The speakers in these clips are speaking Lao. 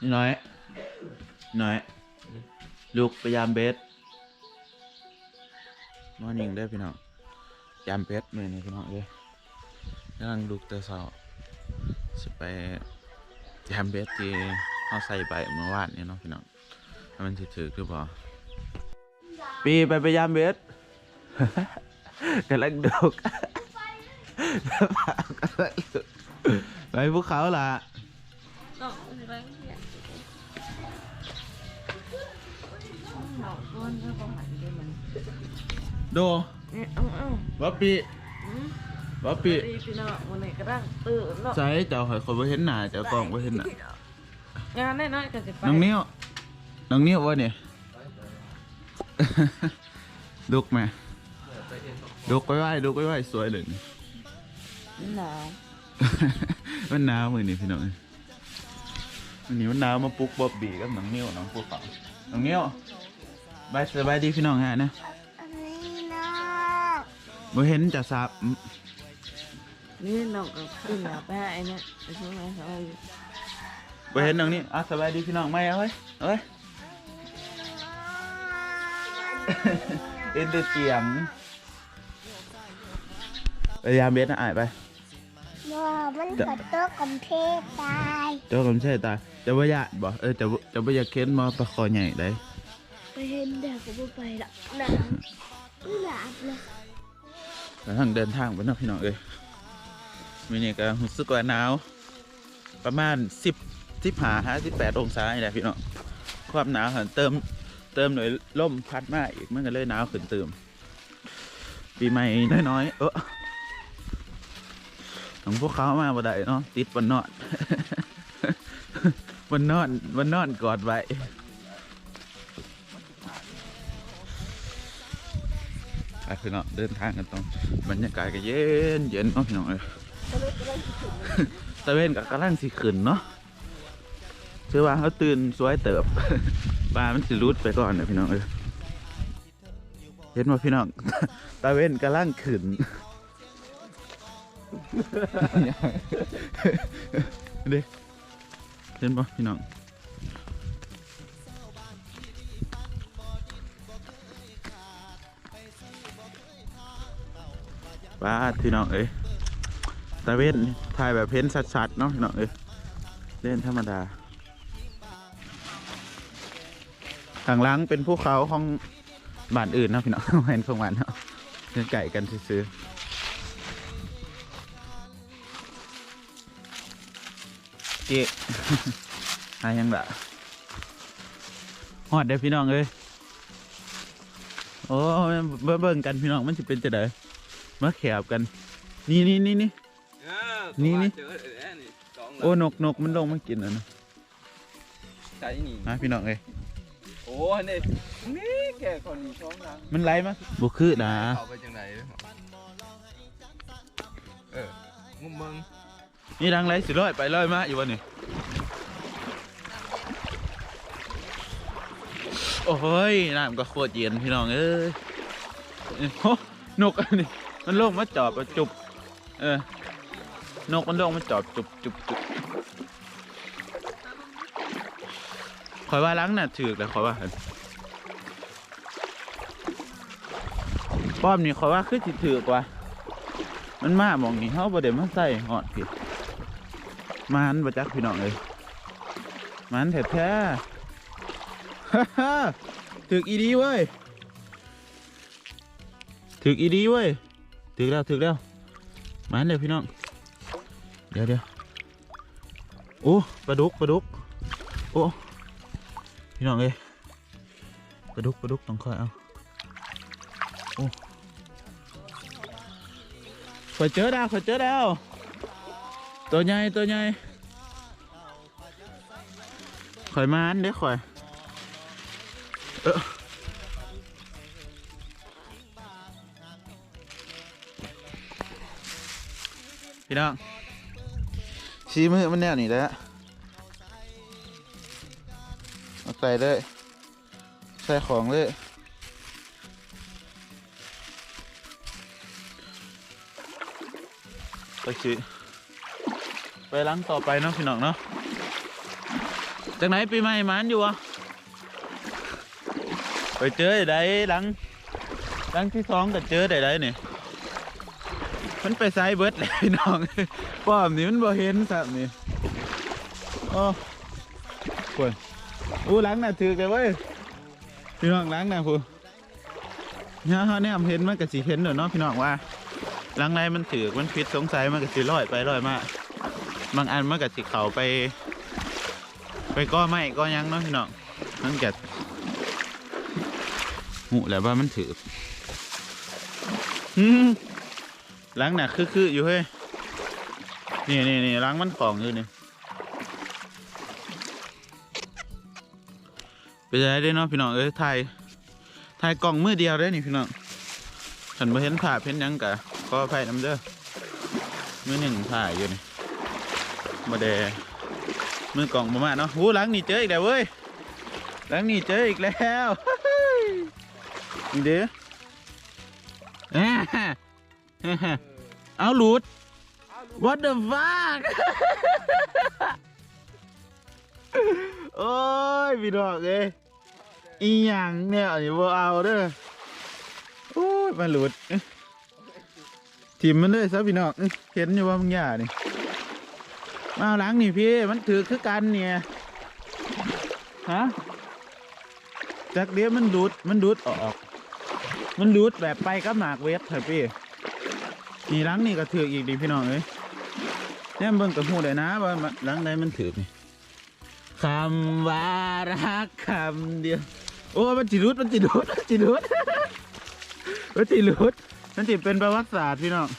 ນີ້ນ້ອຍ ນ້ອຍ ລຸກໄປຢາມເບັດ. Morning ເດີພີ່ນ້ອງ ຢາມເບັດມື້ນີ້ພີ່ນ້ອງເອີຍ. ກຳລັງລຸກແຕ່ເຊົ້າ ຊິໄປຢາມເບັດທີ່ເຮົາໃສ່ໄປມື້ວານນີ້ເນາະພີ່ນ້ອງ ວ່າມັນຊິຖືກຫຼືບໍ່. ປີ ໄປ ໄປຢາມເບັດ ກຳລັງດຸກ ກຳລັງດຸກ ໄປພູເຂົາລະ. ໂດ ເອີ ເອົາ ເອົາ ວ່າປີ ອືມ ວ່າປີ ສະບາຍດີພີ່ນ້ອງ ມື້ນີ້ກຳລັງຕື່ນເນາະ. ໃສເຈົ້າ ຂ້ອຍ ຂ້ອຍບໍ່ເຫັນໜ້າເຈົ້າ ກ້ອງບໍ່ເຫັນໜ້າ. ງານນ້ອຍໆກໍຊິໄປ ນ້ອງນິວ ນ້ອງນິວບໍ່ນີ້? ລຸກແມ່ ລຸກໄວໆ ລຸກໄວໆ ສວຍເລີຍນີ້. ມັນໜາວ ມັນໜາວມື້ນີ້ພີ່ນ້ອງເອີຍ ມື້ນີ້ມັນໜາວ. ມາປຸກບອບບີກັບນ້ອງນິວ ນ້ອງພູເຂົາ. ນ້ອງນິວ ບາຍ ສະບາຍດີພີ່ນ້ອງຫານະ. ອັນນີ້ເນາະ ບໍ່ເຫັນເຈົ້າສາບ ອືມ ນີ້ນ້ອງກໍຂຶ້ນມາໄປຫາໄອ້ເນາະ ໄປເບິ່ງໃຫ້ເຂົາຢູ່. ບໍ່ເຫັນນ້ອງນີ້. ອ່ະ ສະບາຍດີພີ່ນ້ອງໃໝ່ ເອົາເວີຍ ເອົາເວີຍ. ເຫັນແຕ່ສຽງ. ໄປຢາມເບັດນະອ້າຍໄປ. ບໍ່ ມັນກໍຕົກກັນເທຕາຍ ຕົກກັນເທຕາຍ. ເຈົ້າບໍ່ຢ້ານບໍ່? ເອີ ເຈົ້າ ເຈົ້າບໍ່ຢາກເຫັນບໍ່ ປາຄໍໃຫຍ່ໃດ໋? ໄປເຫັນແຕ່ກໍບໍ່ໄປລະ ໜາວ ໜາວເລີຍ. ກຳລັງເດີນທາງໄປເນາະພີ່ນ້ອງເອີຍ. ມື້ນີ້ກໍຮູ້ສຶກວ່າໜາວ ປະມານສິບ ສິບຫ້າຫາສິບແປດອົງສານີ້ແຫຼະພີ່ນ້ອງ. ຄວາມໜາວຫັ້ນເຕີມ ເຕີມດ້ວຍລົມພັດມາອີກ ມັນກໍເລີຍໜາວຂຶ້ນຕື່ມ. ປີໃໝ່ນ້ອຍໆ ເອີ ຂອງພວກເຂົາມາບໍ່ໄດ້ເນາະ ຕິດບ່ອນນອນ ບ່ອນນອນ ບ່ອນນອນກອດໄວ້. ໄປພີ່ນ້ອງ ເດີນທາງກັນຕໍ່. ບັນຍາກາດກໍເຢັນໆເນາະພີ່ນ້ອງເອີຍ. ຕາເວັນກໍກຳລັງຊິຂຶ້ນເນາະ ຖືວ່າເຮົາຕື່ນສວຍເຕີບ ປາມັນຊິຫຼຸດໄປກ່ອນນະພີ່ນ້ອງເອີຍ. ເຫັນບໍ່ພີ່ນ້ອງ ຕາເວັນກຳລັງຂຶ້ນ ເດ້. ເຫັນບໍ່ພີ່ນ້ອງ? ປາດ ພີ່ນ້ອງເອີຍ ຕາເວັນຖ່າຍແບບເຫັນຊັດໆເນາະພີ່ນ້ອງເອີຍ ເຫັນທຳມະດາ. ຂ້າງຫຼັງເປັນພູເຂົາຂອງບ້ານອື່ນເນາະພີ່ນ້ອງ ບໍ່ແມ່ນຂອງບ້ານເຮົາ ໃກ້ໆກັນຊື່ໆ. ເກະ ຫາຫຍັງລະ? ຮອດເດີ້ພີ່ນ້ອງເອີຍ. ໂອ້ ມາເບິ່ງກັນພີ່ນ້ອງ ມັນຊິເປັນຈັ່ງໃດ? ມາແຄບກັນ. ນີ້ ນີ້ ນີ້ ນີ້ ເອີ ນີ້ ນີ້ ໂອ້ ນົກ ນົກມັນລົງມາກິນແລ້ວນະ. ໃສ່ນີ້ ມາພີ່ນ້ອງເອີຍ. ໂອ້ ອັນນີ້ ນີ້ແກ່ເຂົານີ້ສອງຫຼັງ ມັນໄຫຼມາ ບໍ່ຄືນະ. ເຂົ້າໄປຈັ່ງໃດ? ເອີ ງຸ້ມເບິ່ງ. ມີຫຼັງໃດຊິລອຍໄປລອຍມາຢູ່ບໍ່ນີ້? ໂອ້ຍ ນ້ຳກໍໂຄດເຢັນພີ່ນ້ອງເອີຍ. ໂອ້ ນົກອັນນີ້ ມັນລົງມາຈອບ ມາຈຸບ. ເອີ ນົກມັນລົງມາຈອບ ຈຸບ ຈຸບ ຈຸບ. ຂ້ອຍວ່າຫຼັງນັ້ນຖືກແລ້ວ ຂ້ອຍວ່າ. ປ້ອມນີ້ ຂ້ອຍວ່າຄືຊິຖືກວ່າ ມັນມາໝ່ອງນີ້ ເຮົາບໍ່ໄດ້ມາໃສ່ຮອດພີ້. ໝານບໍ່ຈັກພີ່ນ້ອງເອີຍ ໝານແທ້ໆ. ຖືກອີ່ຫຼີເວີຍ ຖືກອີ່ຫຼີເວີຍ. ຖືກແລ້ວ ຖືກແລ້ວ ມາແລ້ວພີ່ນ້ອງ. ດຽວ ດຽວ ໂອ້ ປາດຸກ ປາດຸກ. ໂອ້ ພີ່ນ້ອງເອີຍ ປາດຸກ ປາດຸກ ຕ້ອງຄ່ອຍເອົາ. ໂອ້ ຂ້ອຍເຈີແລ້ວ ຂ້ອຍເຈີແລ້ວ ໂຕໃຫຍ່ ໂຕໃຫຍ່. ຂ້ອຍມານເດ້ຂ້ອຍ ເອີ ພີ່ນ້ອງ ສີມືມັນແນວນີ້ແຫຼະ ເອົາໃສ່ເລີຍ ໃສ່ຂອງເລີຍ. ໄປຊິ ໄປຫຼັງຕໍ່ໄປເນາະພີ່ນ້ອງເນາະ. ຈັ່ງໃດປີໃໝ່ ໝານຢູ່ບໍ່? ໄປເຈີໄດ້ຫຼັງ ຫຼັງທີສອງກໍເຈີໄດ້ໄດ໋ນີ້. ມັນໄປໃສເບິດແລ້ວພີ່ນ້ອງ? ປ້ອມນີ້ມັນບໍ່ເຫັນຊ້ຳນີ້. ໂອ້ ໂອ້ຍ ໂອ້ ຫຼັງນັ້ນຖືກແລ້ວເວີ້ຍ ພີ່ນ້ອງ. ຫຼັງນັ້ນພຸ້ນ ເຮົາ ເຮົາແນມເຫັນມັນກໍຊິເຫັນໂດດເນາະພີ່ນ້ອງ ວ່າຫຼັງໃດມັນຖືກມັນຜິດ. ສົງໄສມັນກໍຊິລອຍໄປລອຍມາ ບາງອັນມັນກໍຊິເຂົ້າໄປ ໄປກໍໄມ້ກໍຫຍັງເນາະພີ່ນ້ອງ. ມັນກໍຮູ້ແລ້ວວ່າມັນຖືກ. ອືມ ຫຼັງໜ້າຄືໆຢູ່ເຮີ້ຍ. ນີ້ໆໆ ຫຼັງມັນຂອງຢູ່ນີ້. ເປັນຈັ່ງໃດເດ້ເນາະພີ່ນ້ອງເອີຍ ຖ່າຍ ຖ່າຍກ້ອງມືດຽວເດ້ນີ້ພີ່ນ້ອງ. ຄັນບໍ່ເຫັນພາບເຫັນຫຍັງກະຂໍອະໄພນຳເດີ. ມືໜຶ່ງຖ່າຍຢູ່ນີ້ ບໍ່ໄດ້ ມືກ້ອງບໍ່ມາເນາະ. ໂອ້ ຫຼັງນີ້ເຈີອີກແລ້ວເວີ້ຍ ຫຼັງນີ້ເຈີອີກແລ້ວ. ນີ້ເດ້ ເອົາ ຫຼຸດ. What the fuck? ໂອ້ຍ ພີ່ນ້ອງເອີຍ ອີຫຍັງແນວນີ້ ບໍ່ເອົາເດີ. ໂອ້ຍ ມາຫຼຸດ ຖິ້ມມັນເລີຍຊະພີ່ນ້ອງ. ເຫັນຢູ່ບໍ່ບາງຢ່ານີ້? ມາເອົາຫຼັງນີ້ພີ່ ມັນຖືກຄືກັນນີ້. ຮະ? ຈັກເດ້ ມັນຫຼຸດ ມັນຫຼຸດອອກ ມັນຫຼຸດແບບໄປກັບໝາກເວັດຫັ້ນພີ່. ນີ້ຫຼັງນີ້ກໍຖືກອີກນີ້ພີ່ນ້ອງເອີຍ. ແນມເບິ່ງກໍຮູ້ໄດ້ນະວ່າຫຼັງໃດມັນຖືກນີ້. ຄຳວ່າຮັກຄຳດຽວ. ໂອ້ ມັນຊິຫຼຸດ ມັນຊິຫຼຸດ ມັນຊິຫຼຸດ ມັນຊິຫຼຸດ ມັນຊິເປັນປະຫວັດສາດພີ່ນ້ອງ.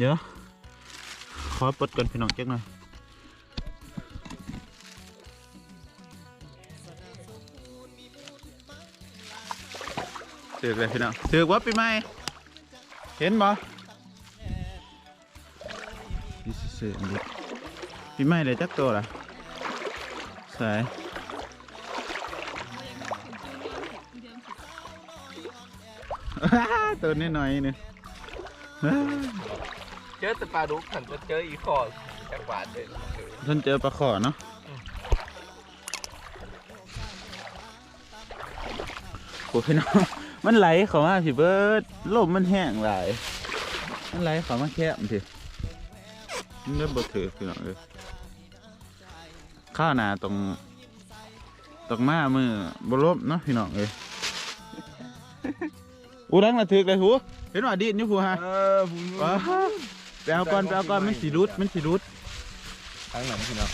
ດຽວ ຂໍປົດກ່ອນພີ່ນ້ອງຈັກໜ່ອຍ. ຖືກແລ້ວພີ່ນ້ອງ ຖືກບໍ່ປີໃໝ່ ເຫັນບໍ່? ປີໃໝ່ໄດ້ຈັກໂຕລະ? ໃສ? ໂຕນ້ອຍໆໜຶ່ງ. ເຈີແຕ່ປາດຸກ ຄັນບໍ່ເຈີອີ່ຄໍ່ຈັກບາດເດີ. ເພິ່ນເຈີປາຄໍ່ເນາະ. ໂອ້ ພີ່ນ້ອງ ມັນໄຫຼເຂົ້າມາພີ້ເບີດ ລົມມັນແຮງຫຼາຍ ມັນໄຫຼເຂົ້າມາແຄມພີ້ ມັນເລີຍບໍ່ຖືກພີ່ນ້ອງເອີຍ. ຄາວໜ້າຕ້ອງ ຕ້ອງມາມື້ບໍ່ລົມເນາະພີ່ນ້ອງເອີຍ. ອູ ຫຼັງລະຖືກເລີຍຫູ ເຫັນວ່າດີ້ນຢູ່ຜູ້ຫາ. ເອີ ຜູ້ ໄປເອົາກ່ອນ ໄປເອົາກ່ອນ ມັນຊິຫຼຸດ ມັນຊິຫຼຸດ. ທາງນັ້ນພີ່ນ້ອງ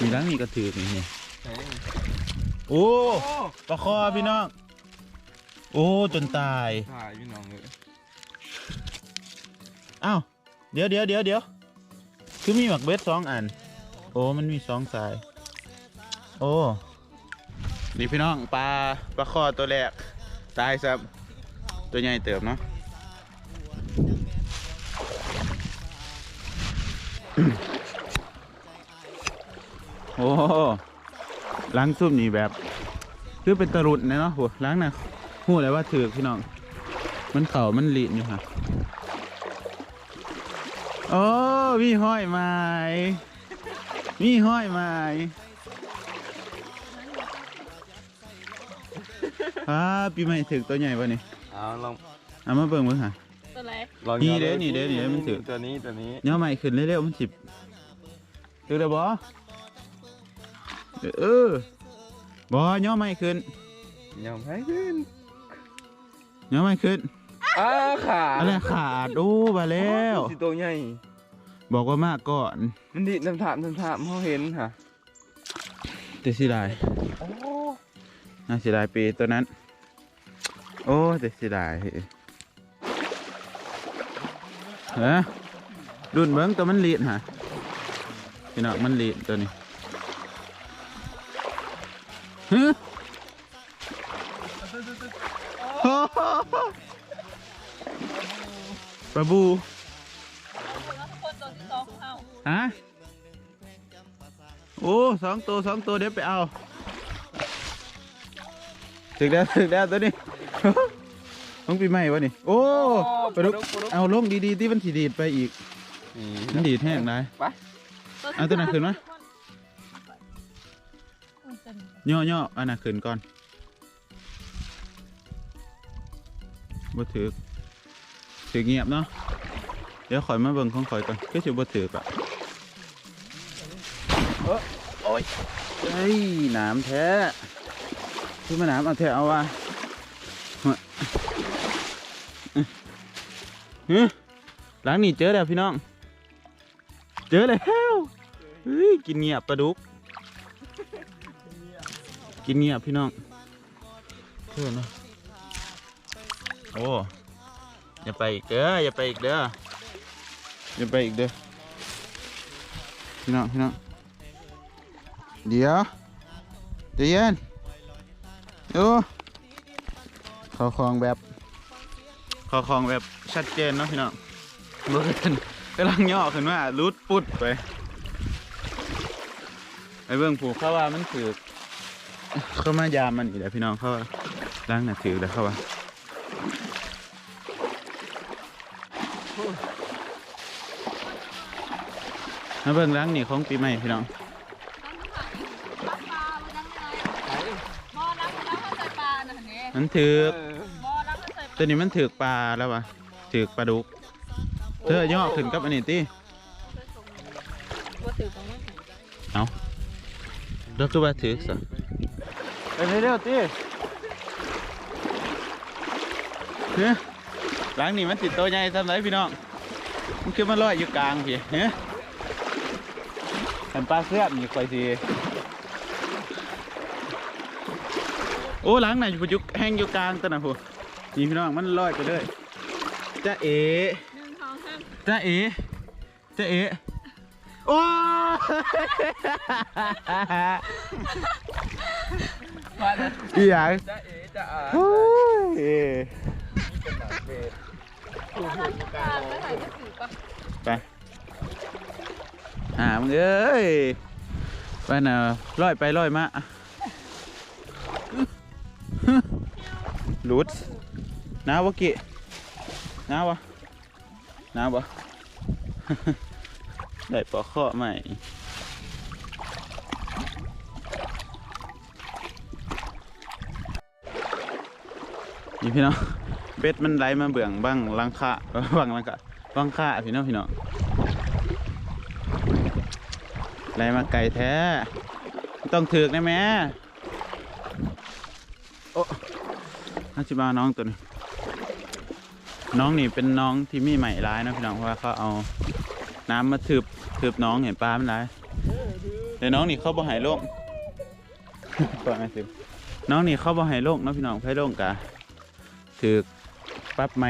ນີ້ຫຼັງນີ້ກໍຖືກນີ້. ໂອ້ ປາຄໍ່ພີ່ນ້ອງ. ໂອ້ ຈົນຕາຍ ຕາຍພີ່ນ້ອງເອີຍ. ອ້າວ ດຽວໆໆໆ ຄືມີໝາກເບັດສອງອັນ? ໂອ້ ມັນມີສອງສາຍ. ໂອ້ ນີ້ພີ່ນ້ອງ ປາ ປາຄໍ່ໂຕແລກ ຕາຍຊ້ຳ ໂຕໃຫຍ່ເຕີບເນາະ. ໂອ້ ຫຼັງຊຸມນີ້ແບບ ຄືເປັນຕາລຸ້ນແດ່ເນາະ. ໂອ້ ຫຼັງນະ ຮູ້ແລ້ວວ່າຖືກພີ່ນ້ອງ ມັນເຂົ້າ ມັນລີ້ນຢູ່ຫະ. ໂອ້ ມີຮອຍໝາຍ ມີຮອຍໝາຍ. ອ້າ ປີໃໝ່ຖືກໂຕໃຫຍ່ບໍ່ນີ້? ເອົາ ລອງ ເອົາມາເບິ່ງເບິ່ງຫະ. ໂຕໃດ? ລອງ ນີ້ເດ້ ນີ້ເດ້ ນີ້ເດ້ ມັນຖືກ ຕົວນີ້ ຕົວນີ້. ຍໍໄມ້ຂຶ້ນເລັວໆ ມັນຊິ ຖືກແລ້ວບໍ່? ເອີ ບໍ່ ຍໍໄມ້ຂຶ້ນ ຍໍໄມ້ຂຶ້ນ ຍໍໄມ້ຂຶ້ນ. ອ້າ ຂາດ ອັນນັ້ນຂາດ. ໂອ້ ວ່າແລ້ວ ຊິໂຕໃຫຍ່ ບອກວ່າມາກ່ອນ. ມັນດິ້ນທຳໆ ເຮົາເຫັນຫະ. ແຕ່ເສຍດາຍ ໂອ້ ໜ້າເສຍດາຍເປໂຕນັ້ນ. ໂອ້ ແຕ່ເສຍດາຍ. ເອີ ລຸ້ນເບິ່ງ ໂຕມັນລີ້ນຫະ ພີ່ນ້ອງ ມັນລີ້ນໂຕນີ້. ຫື ປາບູ ຮະ? ໂອ້ ສອງໂຕ ສອງໂຕ ດຽວໄປເອົາ. ຖືກແລ້ວ ຖືກແລ້ວໂຕນີ້ ຂອງປີໃໝ່ວະນີ້. ໂອ້ ໂອ້ ປາດຸກ ປາດຸກ ປາດຸກ ເອົາລົງດີໆ ຕິ ມັນຊິດີດໄປອີກ. ມັນດີດແຮງຫຼາຍ ໄປ ເອົາຕົວນັ້ນຂຶ້ນມາ ໂອ້ຍ ເຕັມ ຍໍໆ ເອົາອັນນັ້ນຂຶ້ນກ່ອນ ບໍ່ຖືກ ຖືກງຽບເນາະ ດຽວຂ້ອຍມາເບິ່ງຂອງຂ້ອຍກ່ອນ ຄືຊິບໍ່ຖືກອະ ເອີ ໂອ້ຍ ເອີຍ ໜາມແທ້ ຄືມາໜາມເອົາແທ້ເອົາວ່າ ຫື ຫຼັງນີ້ເຈີແລ້ວພີ່ນ້ອງ ເຈີແລ້ວ ເອີຍ ກິນງຽບປາດຸກ ກິນງຽບພີ່ນ້ອງ ເອີເນາະ ໂອ້ ຢ່າໄປອີກເດີ ຢ່າໄປອີກເດີ ຢ່າໄປອີກເດີ ພີ່ນ້ອງ ພີ່ນ້ອງ ດຽວ ໃຈເຢັນ ໂອ້ ເຂົ້າຂອງແບບ ເຂົ້າຂອງແບບຊັດເຈນເນາະພີ່ນ້ອງ ບໍ່ຄືກັນ ກຳລັງຍໍຂຶ້ນມາຫຼຸດປຸດໄປ ໄປເບິ່ງຜູ້ ເຂົາວ່າມັນຖືກ ເຂົາມາຢາມມັນອີກແລ້ວພີ່ນ້ອງ ເຂົາວ່າຫຼັງນະຖືກແລ້ວເຂົາວ່າ ມາເບິ່ງຫຼັງນີ້ຂອງປີໃໝ່ພີ່ນ້ອງ ມັນຖືກ ເອີ ຕົວນີ້ມັນຖືກປາແລ້ວວ່າ ຖືກປາດຸກ ເທີຍໍຂຶ້ນກັບອັນນີ້ຕິ ບໍ່ຖືກຂອງມັນ ເອົ້າ ແລ້ວຄືວ່າຖືກຊະ ໄປເລັວໆຕິ ເຮີ ຫຼັງນີ້ມັນຊິໂຕໃຫຍ່ສ່ຳໃດພີ່ນ້ອງ ມັນຄືມາລອຍຢູ່ກາງພີ້ ເຮີ ຄັນປາເຊື່ອມນີ້ຂ້ອຍຊິ ໂອ້ ຫຼັງນັ້ນຢູ່ພຸ້ນ ຢູ່ ແຮ່ງຢູ່ກາງຕົວນັ້ນພຸ້ນ ນີ້ພີ່ນ້ອງ ມັນລອຍໄປເລີຍ ຈະເອ ໜຶ່ງ ສອງ ສາມ ຈະເອ ຈະເອ ໂອ້ຍ ອີຫຍັງ ຈະເອ ຈະອາ ໂອ້ຍ ເປັນໜັງເວນ ໄປ ຫາມຶງເອີຍ ໄປນະ ລອຍໄປລອຍມາ ຫຼຸດ ໜາວບໍ່ກີ້ ໜາວບໍ່? ໜາວບໍ່? ໄດ້ປາຄໍ່ໃໝ່ ນີ້ພີ່ນ້ອງ ເບັດມັນໄຫຼມາເບື້ອງບັງຫຼັງຄາ ບັງຫຼັງຄາ ບັງຄາ ພີ່ນ້ອງ ພີ່ນ້ອງ ໄຫຼມາໄກແທ້ ຕ້ອງຖືກແນ່ແມ້. ໂອ້ ເຮົາຊິມາໜອງຕົວນີ້ ໜອງນີ້ເປັນໜອງທີ່ມີໄມ້ຫຼາຍເນາະພີ່ນ້ອງ ເພາະວ່າເຂົາເອົານ້ຳມາທຶບ ທຶບໜອງໃຫ້ປາມັນຫຼາຍ ແຕ່ໜອງນີ້ເຂົາບໍ່ໃຫ້ລົງ ໜອງນີ້ເຂົາບໍ່ໃຫ້ລົງເນາະພີ່ນ້ອງ ໃຜລົງກະຖືກປັບໃໝ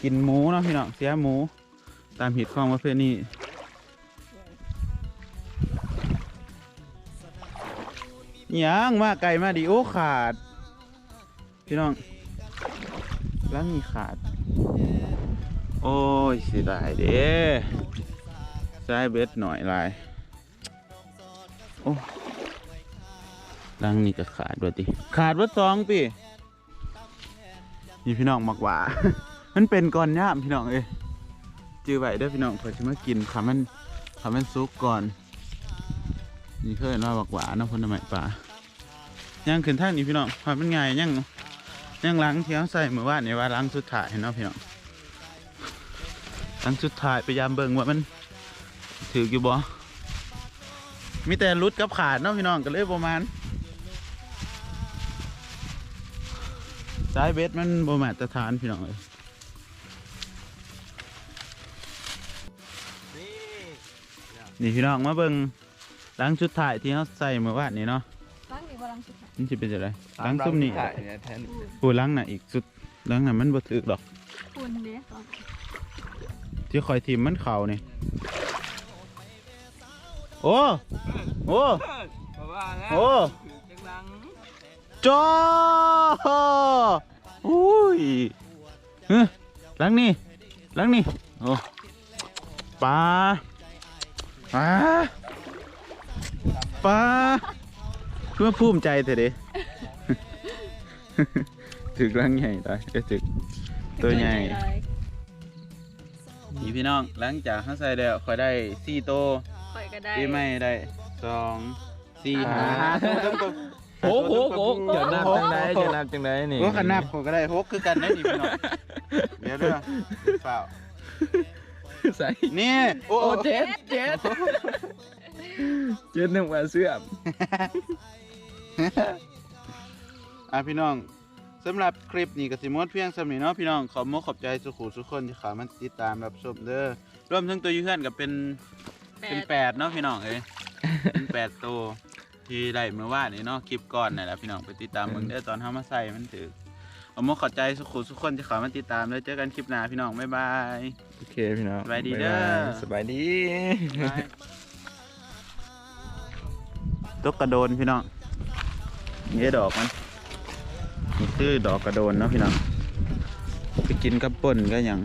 ກິນໝູເນາະພີ່ນ້ອງ ເສຍໝູ ຕາມຮີດຄອງປະເພນີ ອີຫຍັງມາໄກມາດີ ໂອ້ ຂາດ ພີ່ນ້ອງ ຫຼັງນີ້ຂາດ ໂອ້ຍ ເສຍດາຍເດ້ ສາຍເບັດໜ້ອຍຫຼາຍ ໂອ້ ຫຼັງນີ້ກໍຂາດວ່າຕິ ຂາດເບິດສອງປີ. ນີ້ພີ່ນ້ອງ ໝາກຫວ້າ ມັນເປັນກ່ອນຍາມພີ່ນ້ອງເອີຍ ຈື່ໄວ້ເດີພີ່ນ້ອງ ຂ້ອຍຊິມາກິນ ຄັນມັນ ຄັນມັນສຸກກ່ອນ ນີ້ເອີ້ນວ່າໝາກຫວ້າເນາະ ຜົນໄມ້ປ່າ ຍ່າງຂຶ້ນທາງນີ້ພີ່ນ້ອງ ວ່າມັນງ່າຍ ຍັງ ຍັງຫຼັງທີ່ເຮົາໃສ່ມື້ວານນີ້ວ່າຫຼັງສຸດທ້າຍເນາະພີ່ນ້ອງ. ຫຼັງສຸດທ້າຍໄປຢາມເບິ່ງວ່າມັນຖືກຢູ່ບໍ່ ມີແຕ່ຫຼຸດກັບຂາດເນາະພີ່ນ້ອງ ກໍເລີຍບໍ່ໝານ ສາຍເບັດມັນບໍ່ມາດຕະຖານພີ່ນ້ອງເອີຍ ນີ້ພີ່ນ້ອງມາເບິ່ງ ຫຼັງສຸດທ້າຍທີ່ເຮົາໃສ່ມື້ວານນີ້ເນາະ ຫຼັງນີ້ບໍ່ຫຼັງສຸດທ້າຍ ມັນຊິເປັນຈັ່ງໃດ ຫຼັງຊຸມນີ້ ຫຼັງສຸດທ້າຍນີ້ແທ້ນີ້ ຜູ້ຫຼັງນະອີກສຸດ ຫຼັງນັ້ນມັນບໍ່ຖືກດອກ ພຸ້ນເດ້ ທີ່ຂ້ອຍຖິ້ມມັນເຂົ້ານີ້ ໂອ້ ໂອ້ ໂອ້ ໂອ້ ຈ້ອ ໂອ້ຍ ຫື ຫຼັງນີ້ ຫຼັງນີ້ ໂອ້ ປາ ປາ ປາ ຄືວ່າພູມໃຈແທ້ເດ້ ຖືກຫຼັງໃຫຍ່ຕາຍ ເອີ ຖືກໂຕໃຫຍ່ ດີໃຈຫຼາຍ ອື ນີ້ພີ່ນ້ອງ ຫຼັງຈາກເຮົາໃສ່ແລ້ວ ຂ້ອຍໄດ້ສີ່ໂຕ ຂ້ອຍກໍໄດ້ ປີໃໝ່ໄດ້ສອງ ສີ່ ຫ້າ ຫ້າໂຕ. ໂອ້ໂຫ ໂອ້ໂຫ ຈະນັບຈັ່ງໃດ ຈະນັບຈັ່ງໃດນີ້? ໂອ້ ຄັນນັບຂ້ອຍກໍໄດ້ຫົກຄືກັນເດ້ນີ້ພີ່ນ້ອງ. ດຽວເດີ ຟ້າວ ໃສ່ ນີ້ ໂອ້ ໂອ້ ເຈັດ ເຈັດ ເຈັດ ນຶກວ່າເຊື່ອມ. ອ່າ ພີ່ນ້ອງ ສຳລັບຄລິບນີ້ກໍຊິໝົດພຽງສ່ຳນີ້ເນາະພີ່ນ້ອງ. ຂອບມົກຂອບໃຈສູ່ຄູ່ສູ່ຄົນທີ່ເຂົ້າມາຕິດຕາມຮັບຊົມເດີ. ລວມເຖິງໂຕຢູ່ເຮືອນກໍເປັນ ແປດ ເປັນແປດເນາະພີ່ນ້ອງເອີຍ ເປັນແປດໂຕທີ່ໄດ້ມື້ວານນີ້ເນາະ. ຄລິບກ່ອນນັ້ນແຫຼະພີ່ນ້ອງ ໄປຕິດຕາມເບິ່ງເດີ ອືມ ຕອນເຮົາມາໃສ່ມັນຖືກ. ຂອບມົກຂອບໃຈສູ່ຄູ່ສູ່ຄົນທີ່ເຂົ້າມາຕິດຕາມເດີ. ເຈີກັນຄລິບໜ້າພີ່ນ້ອງ ບາຍບາຍ. ໂອເຄພີ່ນ້ອງ ສະບາຍດີເດີ ບາຍບາຍ ສະບາຍດີ ບາຍ. ດົກກະໂດນພີ່ນ້ອງ ນີ້ດອກມັນ ນີ້ຄືດອກກະໂດນເນາະພີ່ນ້ອງ ໄປກິນກັບປົ່ນກັບຫຍັງ.